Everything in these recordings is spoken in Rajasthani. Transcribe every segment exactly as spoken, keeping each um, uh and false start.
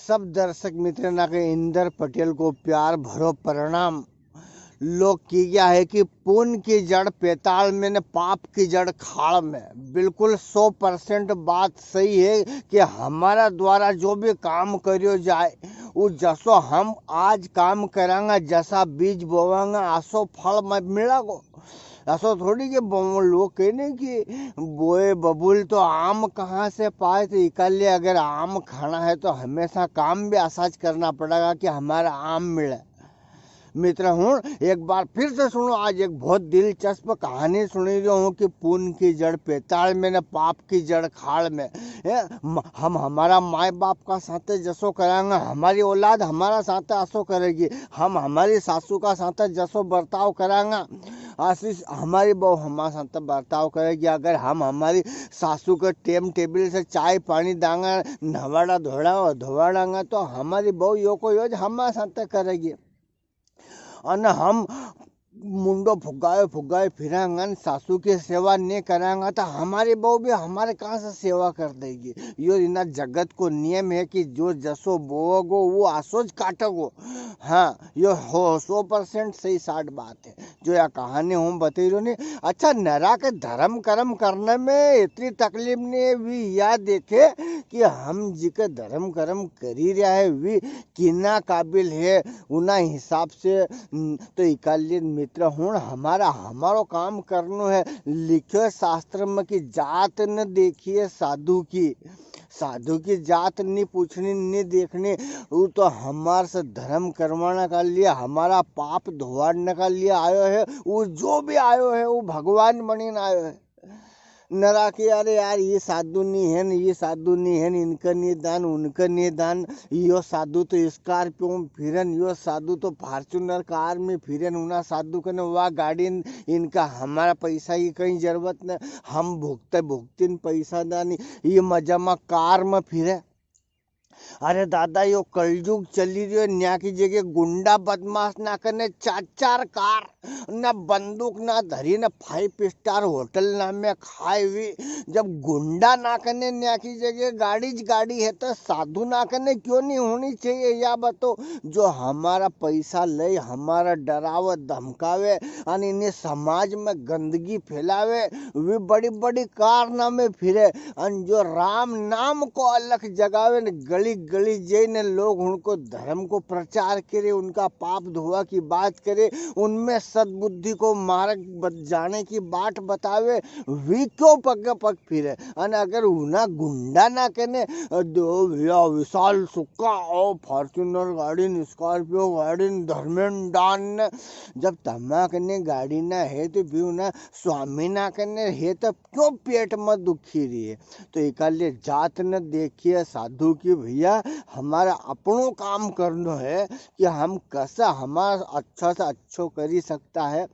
सब दर्शक मित्र ना के इंदर पटेल को प्यार भरो प्रणाम। लोग की गया है कि पुण्य की जड़ पैताल में ने पाप की जड़ खाल में। बिल्कुल सौ परसेंट बात सही है कि हमारा द्वारा जो भी काम करियो जाए, वो जसो हम आज काम करांगा, जसा बीज बोवांगा, आसो फल में मिलेगो। ऐसा थोड़ी कि ब-, लोग कहने कि बोए बबूल तो आम कहाँ से पाए, तो इकाले अगर आम खाना है तो हमेशा काम भी ऐसा ज करना पड़ेगा कि हमारा आम मिले। मित्र हुण, एक बार फिर से सुनो, आज एक बहुत दिलचस्प कहानी सुनी रह्यो हूँ कि पुण्य की जड़ पैताल में ने पाप की जड़ खाल में। हैं, म-, हम हमारा माय बाप का साथे जसो करांगा, हमारी औलाद हमारा साथे असो करेगी, हम हमारी सासू का साथे जसो बर्ताव करांगा, आशीष हमारी बहू हमारे साथे बर्ताव करेगी। अगर हम हमारी सासू के टेम टेबल से चाय पानी दांगा, नवाड़ा धोड़ा धोवाड़ांगा, तो हमारी बहू यो को यो ज हमारे साथे करेगी। अने हम मुंडो फुगाए फुगाए फिरांगा न सासू की सेवा नी करांगा, तो हमारी बहू भी हमारे कहाँ से सेवा कर देगी? यो इना जगत को नियम है कि जो जसो बोवगो, वो आसो ज काटेगो। हाँ, यो हो सौ परसेंट सही साठ बात है, जो या कहानी हूँ बतई रह्यो नी। अच्छा, नरा के धर्म कर्म करने में इतनी तकलीफ नी है, वी या देखे कि हम जी के धर्म कर्म करी रहा है, वी किना काबिल है, उना हिसाब से, न, तो इकालियन मित्र हुण हमारा, हमारो काम करनो है। लिख्यो है शास्त्र में कि जात न देखिए साधु की, साधु की जात नी पूछनी, नी देखनी। वो तो हमार से धर्म करवाने का लिए, हमारा पाप धोवाड़ने का लिए आयो है। वो जो भी आयो है, वो भगवान बनीने आयो है। नरा के, "अरे यार, ये साधु नी है न, ये साधु नी है न, इनका नी दान, उनका नी दान, यो साधु तो स्कॉर्पियो में फिरन, यो साधु तो फॉर्च्यूनर कार में फिरन, उना साधु कने वा गाड़ी न, इनका हमारा पैसा की कई जरूरत न, हम भुगते भुगतिन पैसा दानी, ये मजा में कार में फिरे।" अरे दादा, यो कलयुग चली रह्यो, न्या की जगह गुंडा बदमाश ना कने चार चार कार, ना बंदूक ना धरी, ना फाइव स्टार होटल ना में खाए हुई। जब गुंडा ना कने न्या की जगह गाड़ी ज गाड़ी है, तो साधु ना कने क्यों नी होनी चाहिए? या बताओ, जो हमारा पैसा ले, हमारा डरावे, धमकावे, अने इन्हें समाज में गंदगी फैलावे, वे बड़ी बड़ी कार ना में फिरे। अन जो राम नाम को अलख जगावे न, गली गली जई ने लोग उनको धर्म को प्रचार करे, उनका पाप धोवा की बात करे, उनमें सद्बुद्धि को मार्ग बत-, जाने की बाट बतावे, वी क्यों पग पग फिरे? अन अगर उना गुंडा ना कने, "दो भैया विशाल सुक्का, ओ फॉर्च्यूनर गाड़ी न, स्कॉर्पियो गाड़ी न, धर्मेन डान न," जब तमा कने गाड़ी ना है, तो भी उना स्वामी ना कने है, तो क्यों पेट में दुखी रही है? तो इकाले जात न देखिए साधु की, भैया, हमारा अपनो काम करनो है कि हम कसा हमारा अच्छा से अच्छो करी सकता है।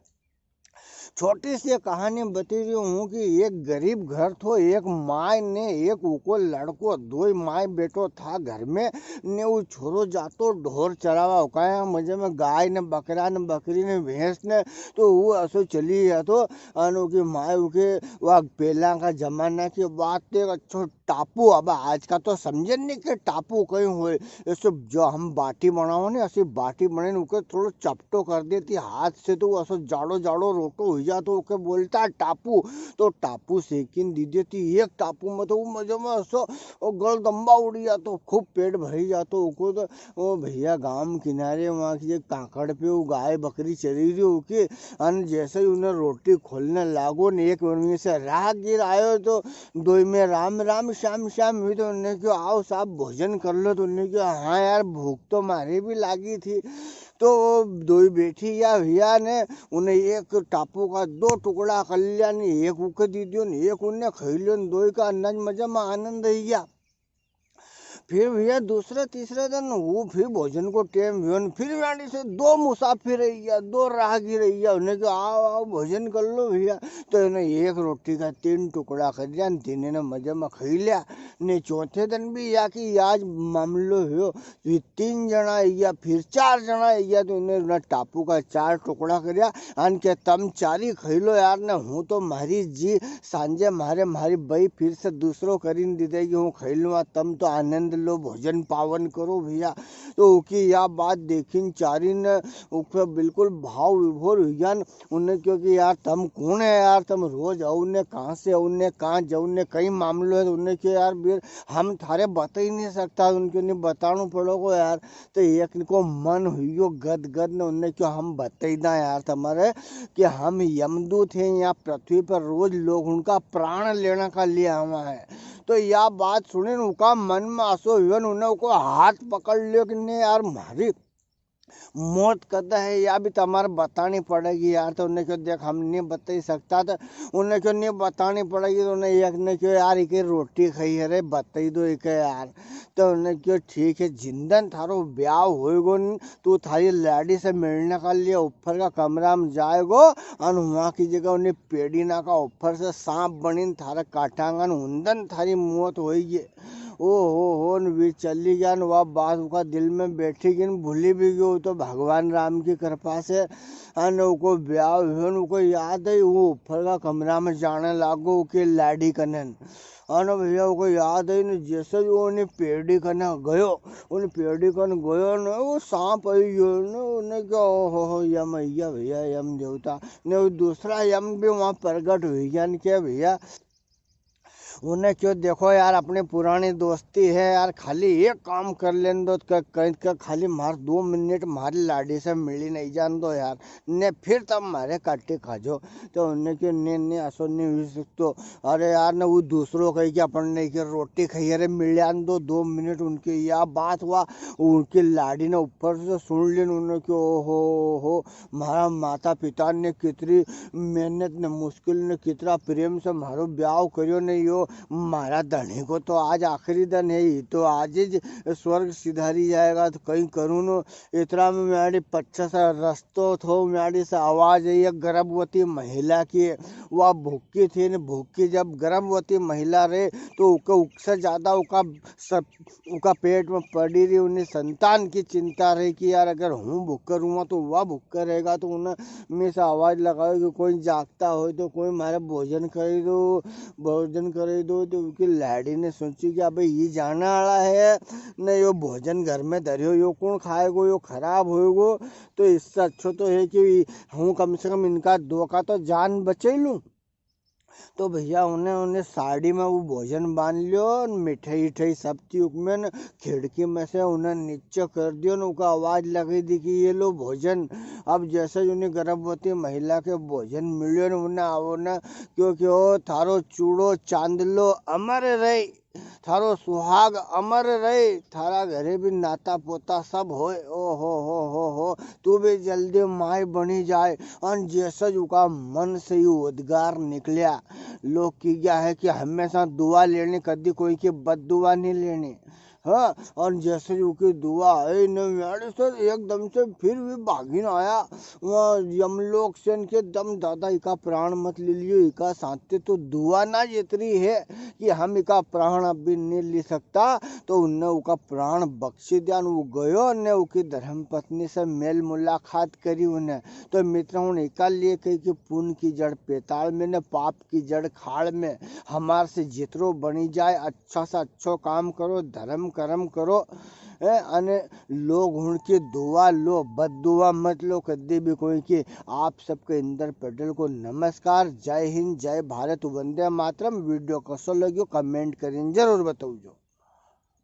छोटी सी कहानी बता रही हूँ कि एक गरीब घर थो, एक माय ने एक उको लड़को, दो ही माय बेटो था घर में, ने वो छोरो जातो ढोर चरावा, उकाया मजे में गाय ने बकरा ने बकरी ने भैंस ने, तो वो असो चली गया तो अन उकी माय उके, वा पेला का जमाना की बात, तो एक अच्छो टापू, अब आज का तो समझे नी कि टापू कई होए। ऐसे जो हम बाटी बनाओ ने, ऐसी बाटी बने ने उके थोड़ो चपटो कर देती हाथ से, तो वो ऐसो जाड़ो जाड़ो रोटो हुई जातो, उके बोलता टापू। तो टापू सेकिन दी देती एक टापू में, तो वो मजे में ऐसो, वो गल दम्बा उड़ी जातो, खूब पेट भरी जातो उको। तो ओ भैया, गाम किनारे वहाँ की एक कांकड़ पे वो गाय बकरी चरी रही हो के, अन जैसे ही उन्हें रोटी खोलने लागो ने, एक उनमें से राहगीर आयो तो दोई में राम राम श्याम श्याम हुई, तो उन्हें क्यों, "आओ साहब, भोजन कर लो।" तो उन्हें क्यों, "हाँ यार, भूख तो मारे भी लागी थी।" तो वो दोई बैठी या भैया ने उन्हें एक टापू का दो टुकड़ा कर लिया ने, एक उके दी दियो ने, एक उन्हें खाई लियो ने, दोई का अनाज मजा में आनंद ही गया। फिर भैया दूसरे तीसरे दिन वो फिर भोजन को टेम हुयो न, फिर वाणी से दो मुसाफिर आई गया, दो राहगीर आई गया, उन्हें कहा, "आओ, आओ, भोजन कर लो भैया।" तो इन्हें एक रोटी का तीन टुकड़ा कर दिया न, तीन ने मजे में खाई लिया। ने चौथे दिन भी या कि आज मामलो हुयो, ये तीन जना आई गया, फिर चार जना आई गया, तो इन्हें उन्हें टापू का चार टुकड़ा कर दिया। अन के, "तम चारी खाई लो यार, ने हूँ तो म्हारी जी सांझे म्हारे, म्हारी बई फिर से दूसरो करीन दी देगी, हूँ खाई लूँ, तम तो आनंद लो, भोजन पावन करो भैया। तो उकी या बात देखिन चारी ने उके बिल्कुल भाव विभोर हुई गया न। उनने क्यो कि यार, तम कौन है यार, तम रोज आओ ने, कहाँ से आओ ने, कहाँ जाओ ने, कई मामलो है? तो उनने क्यो यार वीर, हम थारे बता ही नहीं सकता, उनके नहीं बताना पड़ोगो यार। तो एक को मन हुई गयो गद गद ने, उनने क्यो हम बता ही दा यार तमारे कि हम यमदूत हैं, यहाँ पृथ्वी पर रोज लोग उनका प्राण लेने का लिए आवा है। तो या बात सुनी ने उका मन में असो हुयो ने, उनने उको हाथ पकड़ लियो कि नहीं यार, म्हारी मौत कद है, या भी तमारे बतानी पड़ेगी यार। तो उनने क्यो, देख, हम नहीं बता ही सकता। तो उनने क्यो, नहीं बतानी पड़ेगी। तो उनने एक ने क्यो, यार, इके रोटी खाई है रे, बता ही दो इके यार। तो उनने क्यो, ठीक है, जिंदन थारो ब्याव होएगो न, तू थारी लाड़ी से मिलने का लिए ऊपर का कमरा में जाएगो, अन वहाँ की जगह उन्हें पेड़ी ना का ऊपर से सांप बनी थारा काटांगा न, उंदन थारी मौत होएगी। ओ हो हो, न वी चली गया न, वा बात उका दिल में बैठी गई न, भूली भी गयो। तो भगवान राम की कृपा से अन उको ब्याव हुयो न, उको याद है, वो ऊपर का कमरा में जाने लागो, उके लाड़ी कने। अन भैया, उको याद है न, जैसे ही वो उन्हें पेड़ी कने गयो, उन पेड़ी कने गयो न, वो सांप आई गयो न, उन्हें क्या, ओ हो हो, यम आई गया भैया, यम देवता ने, वो दूसरा यम भी वहाँ प्रगट हुई गया न, क्या भैया, उन्हें क्यो, देखो यार, अपनी पुरानी दोस्ती है यार, खाली एक काम कर लेन दो, क-, कहीं का खाली मार दो मिनट मारी लाड़ी से मिली नहीं जान दो यार, ने फिर तम मारे काटी खाजो। तो उन्हें क्यो, ने, ने, असो नहीं हुई सकतो। अरे यार, ने वो दूसरो कही कि अपन ने के रोटी खाई, अरे मिल्यान दो, दो मिनट। उनकी या बात हुआ, उनकी लाड़ी ने ऊपर से सुन ली, उन्हें क्यो, ओ हो हो, म्हारा माता पिता ने कितरी मेहनत ने मुश्किल ने कितरा प्रेम से म्हारो ब्याव करियो ने, यो म्हारा धणी को तो आज आखिरी दिन है, ये तो आज ही स्वर्ग सिधारी जाएगा, तो कहीं करूँ नो। इतरा में म्याड़ी पच्छे से रस्तो थो, म्याड़ी से आवाज आई एक गर्भवती महिला की। वा भूखी थी ने, भूखी जब गर्भवती महिला रहे, तो उके, उकसे ज्यादा उका सब उका पेट में पड़ी रही, उन्हें संतान की चिंता रही कि यार, अगर हूँ भूखा रहूँगा तो वा भूखा रहेगा। तो उन्हें में से आवाज लगायो कि कोई जागता हो तो कोई म्हारे भोजन करे दो, भोजन करे दो। तो उनकी लाड़ी ने सोची कि अबे ये जाने वाला है, न यो भोजन घर में धरियो, यो कौन खाएगो, यो खराब होएगो। तो इससे अच्छो तो है कि हूँ कम से कम इनका दो का तो जान बचे लूँ। तो भैया, उन्हें, उन्हें साड़ी में वो भोजन बांध लियो, मिठाई, इठाई सब थी उकमें न, खिड़की में से उन्हें नीचे कर दियो न, उका आवाज लगी दी कि ये लो भोजन। अब जैसे ही उन्हें गर्भवती महिला के भोजन मिलियो न, उन्हें आओ न, क्योंकि ओ थारो चूड़ो चांदलो अमर रही, थारो सुहाग अमर रहे, थारा घरे भी नाता पोता सब होए। ओ हो हो हो हो, तू भी जल्दी माय बनी जाए। अन जैसे ज उका मन से यू उद्गार निकल्या, लोग की गया है कि हमेशा दुआ लेनी, कदी कोई की बद दुआ नहीं लेनी। हाँ, और जैसे ही उकी दुआ आई ने, म्याड़ी से एकदम से फिर भी भागी ना आया। वहाँ यमलोक से इनके दम दादा, इका प्राण मत ले लियो, इका साथे तो दुआ ना जितरी है कि हम इका प्राण अब भी नहीं ले सकता। तो उनने उका प्राण बख्शी दिया, वो गयो ने उकी धर्म पत्नी से मेल मुलाकात करी उन्हें। तो मित्र, उन इका लिए कही कि पुण्य की जड़ पैताल में ने, पाप की जड़ खाल में। हमार से जितरो बनी जाए, अच्छा से अच्छो काम करो, धर्म कर्म करो, ए, अने लोग हुण की दुआ लो, बद दुआ मत लो कदी भी कोई की। आप सबके इंदर पटेल को नमस्कार, जय हिंद, जय भारत, वंदे मातरम। वीडियो कसो लग्यो, comment करीने जरूर बताओ जो।